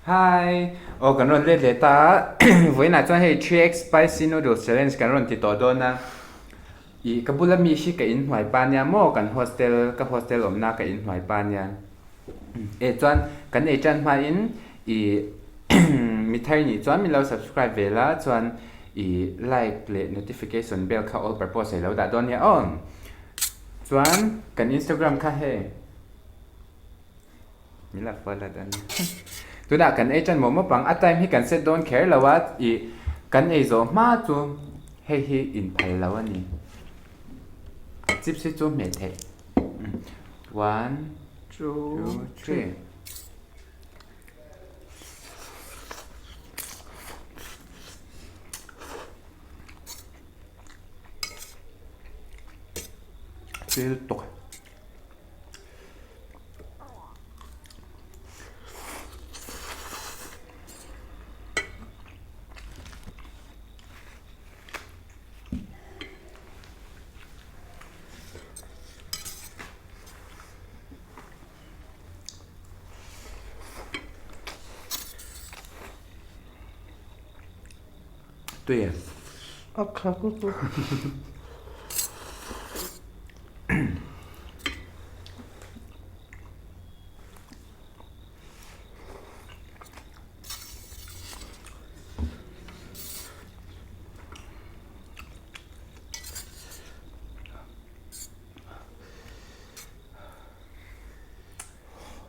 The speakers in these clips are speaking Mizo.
Hi! Aw kan rawn let leh ta a, vawiinah chuan hei 3x spicy noodles challenge kan rawn ti tawh dawn a, ih ka bula mi hi ka inhnuai pa nia maw kan hostel ka hostel awmna ka inhnuai pa nia eh chuan kan ei tan hmain ih mi thar nih chuan min lo subscribe ve la chuan ih like leh notification bell kha all purpose ei lo dah dawn nia aw chuan kan instagram kha hei. Min la follow dawn nia. Tunah kan ei tan mawp mawp ang, a time hi kan set dawn kher lo a, ih kan ei zawh hma chu hei hi in phal lo a ni. Chips hi chu hmeh theih. One, two, three. Thil tawk. Tui em? A kha lutuk.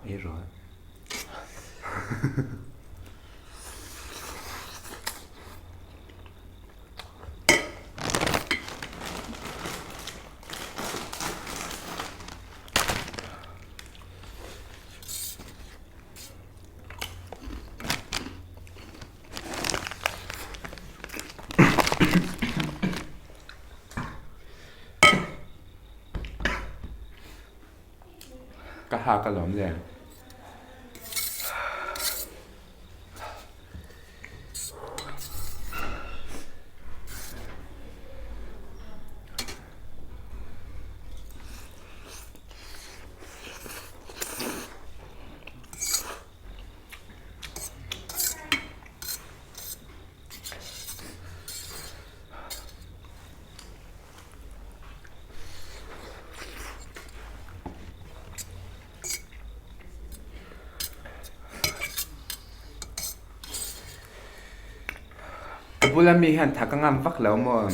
Ei rawh. Ka hak alawm le. Ka bula mi hian tha ka ngam vak lo maw?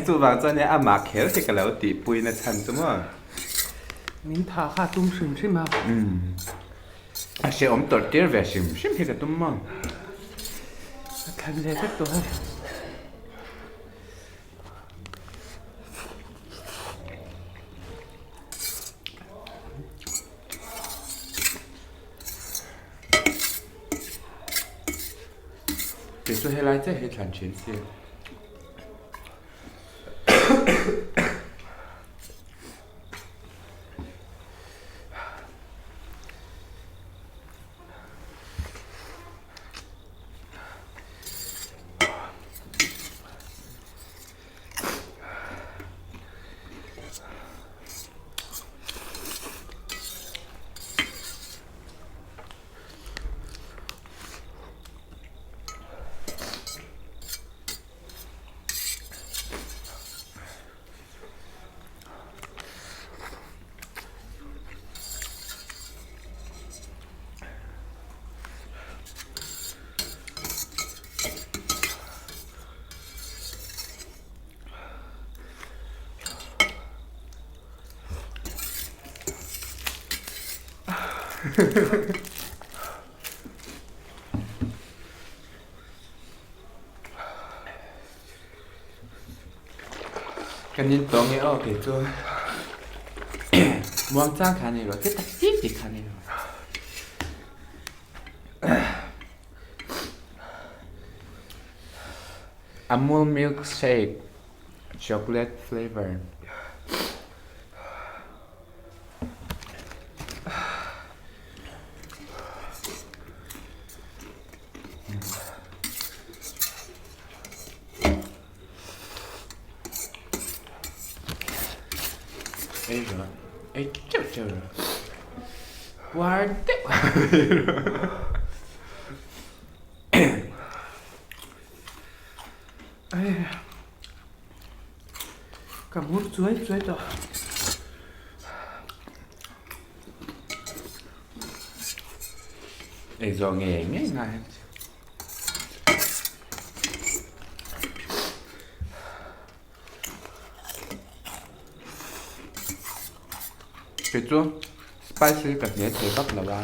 Chuvang chuan nia amah kher hi ka lo tihpui na chhan chu maw? Min tha kha a tum hrim hrim a. A hrehawm tawrh tir ve hrim hrim hi ka tum maw? A thlan leh vek tawh hei. Kei chu helai chiah hi thlan thin si. Ka nin tawng e aw kei chu muangchang kha ni rawh te tak tih tih kha ni rawh. Amul milk shake chocolate flavor. Ei rawh, ei teuh teuh rawh. Puar deuh. Ka mur chuai chuai tawh. Ei zawh ngei ngei ngai. Kei chu spicy ka hne thei vak lo a.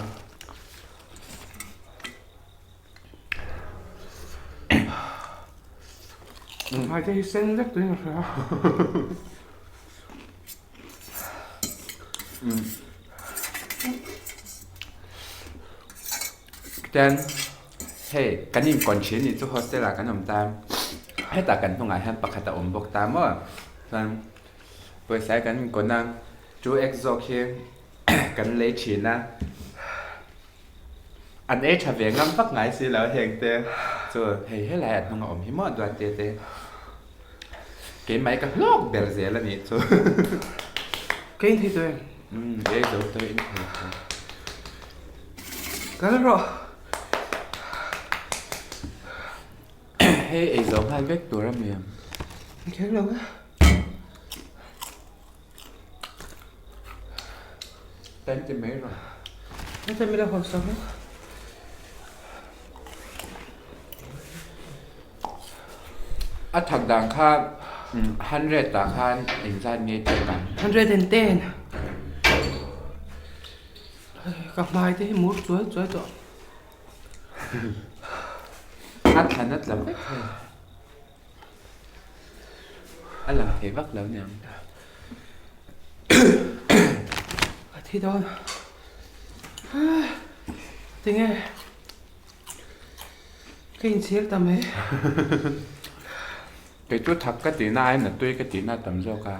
Hmai te hi sen vek tuin ka hria. Chuan hei kan inkawn thin nih chu hostel ah kan awm ta hetah kan hnungah hian pakhat a awm bawk ta maw chuan pawisa hi kan inkawn a 2x zawk hi kan lei thin a an ei tha ve ngam vak ngai si lo heng te chu hei helai a hnung a awm hi maw duat te te keimah hi ka hlawk ber zel a nih chu. Ka inthei tawh em? Umm ei zo tawh inthei tawh. Kal rawh. Hei ei zo nghal vek tur a mi ang. Kher lo e. Tan ti mai rawh. Heta mi la haw sak a. A thak dan kha 100 ah khan engzat nge pek ang? 110. Ka hmai te hi mur chuai chuai tawh. A thlan a tla vek hei. A lang thei vak lo niang. A thi dawn. Tinge ka inchhir ta mai. Kei chu thak ka tihna aiin a tui ka tihna a tam zawk a.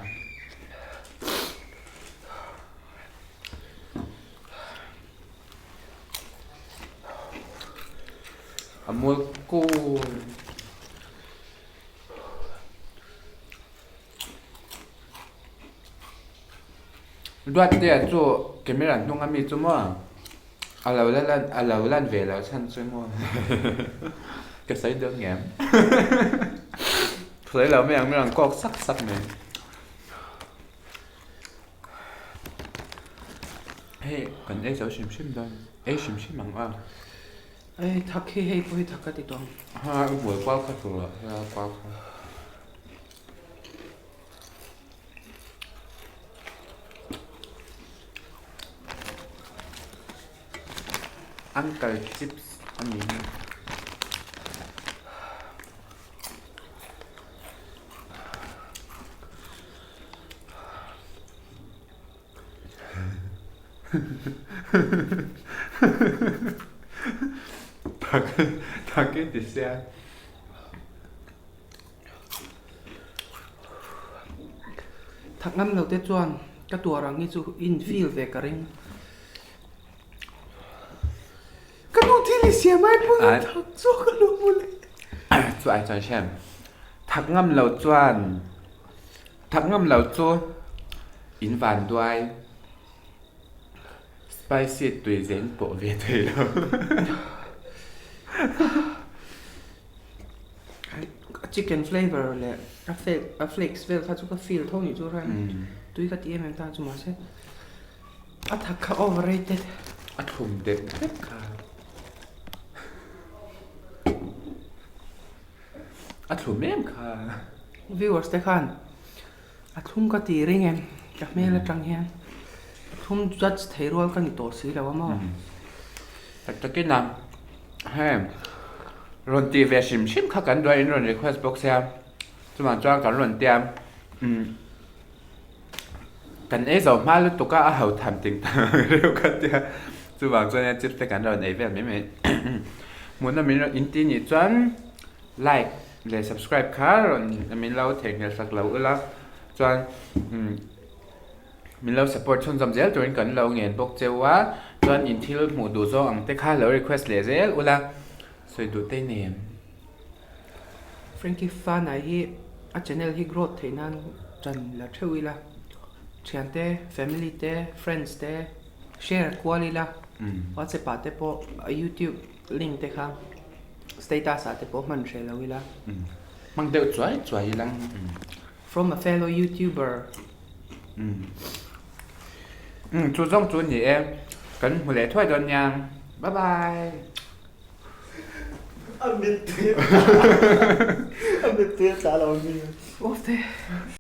A mual kul. Duattea chu camera hnung ami chu maw a lo la lan a lo lan ve loh chhan chu maw ka sawi dawn ngem sawi lo mai ang mi rawn kawk sak sak mai. Hei kan ei zo hrim hrim dawn ei hrim hrim ang a. Ei thak hi hei pawh hi thak ka ti tawh ang. Ha i buai kual kha tur ah hian kual kha. Uncle chips a ni hi. Thak i ti sia. Thak ngam lo te chuan ka tuar ang hi chu in feel ve ka ring. Ka nu thil i siam ai pawn a thak zawk a lo mawle. Chu ai chuan hriam. Thak ngam lo chuan Thak ngam lo chu in van duai spicy tui zen pawh ve thei lo. A chicken flavor leh a a flakes vel kha chu ka feel tho nih chu ran tui ka ti em em ta chu mahse a thak kha overrated. A thlum dep dep kha. A thlum em kha. Viewers te khan a thlum ka ti ring em ka hmel atang hian a thlum judge thei rual ka ni tawh si lo a maw. Tak takin a hei rawn tih ve hrim hrim kha kan duai in rawn request bawk sia chuvang chuan kan rawn tia umm kan ei zo hma lutuk a a ho tham ting tang reuh ka tia chuvang chuan chips te kan rawn ei vel mai mai hmuhnawm in rawn inti nih chuan like leh subscribe kha rawn min lo theihnghilh sak lo ula chuan umm min lo support chhunzawm zel turin kan lo ngen bawk cheu a chuan in thil hmuh duh zawng ang te kha lo request leh zel ula sawi duh te nen. Frankie Fana hi a channel hi growth theih nan tan la theuh ila, thiante, family te, friends te share kual ila. WhatsApp ah te pawh YouTube link te kha status ah te pawh hman hreh lo ila. Hmang deuh chuai chuai ila. From a fellow YouTuber. Chu zawng chu ni e, kan hmu leh thuai dawn nia. Bye bye. A mittui a mittui a tla lo mi. Awte.